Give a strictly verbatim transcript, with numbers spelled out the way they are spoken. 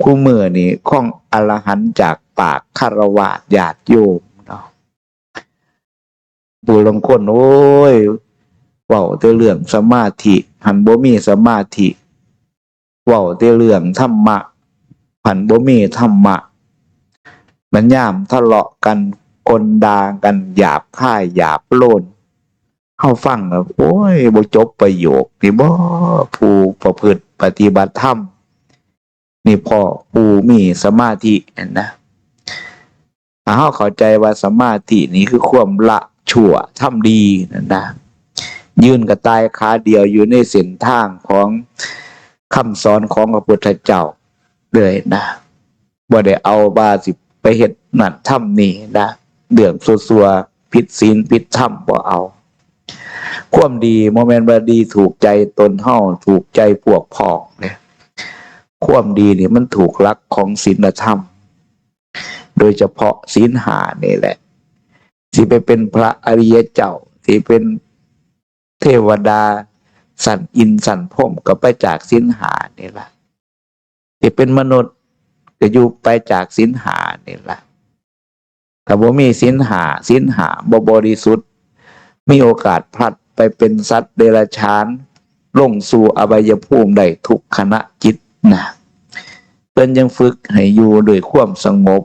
คู่มื้อนี่คองอรหันต์จากปากฆราวาสญาติโยมเนาะ ผู้ลางคน โอ้ย เว้าแต่เรื่องสมาธิ หั้นบ่มีสมาธิ เว้าแต่เรื่องธรรมะ หั้นบ่มีธรรมะ มันยามทะเลาะกัน กลด่ากัน หยาบคายหยาบโลน เฮาฟังแล้ว โอ้ย บ่จบประโยคนี่บ่ ผู้ประพฤติปฏิบัติธรรม นี่พ่อผู้มีสมาธินั่นนะ ถ้าเฮาเข้าใจว่าสมาธินี่คือความละชั่วทำดีนั่นนะ ยืนกระต่ายขาเดียวอยู่ในเส้นทางของคำสอนของพระพุทธเจ้าเลยนะ บ่ได้เอาว่าสิไปเฮ็ดนั่นทำนี่นะ เรื่องซั่วๆ ผิดศีลผิดธรรมบ่เอา ความดีบ่แม่นว่าดีถูกใจตนเฮา ถูกใจพวกพ้องเด้ ความดีนี่มันถูกหลักของศีลธรรม โดยเฉพาะศีลห้านี่แหละ สิไปเป็นพระอริยเจ้า สิเป็นเทวดาชั้นอินทร์ชั้นพรหมก็ไปจากศีลห้านี่ล่ะ สิเป็นมนุษย์ก็อยู่ไปจากศีลห้านี่ล่ะ ถ้าบ่มีศีลห้า ศีลห้าบ่บริสุทธิ์ มีโอกาสพลัดไปเป็นสัตว์เดรัจฉาน ลงสู่อบายภูมิได้ทุกขณะจิตนะ เพิ่นยังฝึกให้อยู่ด้วยความสงบ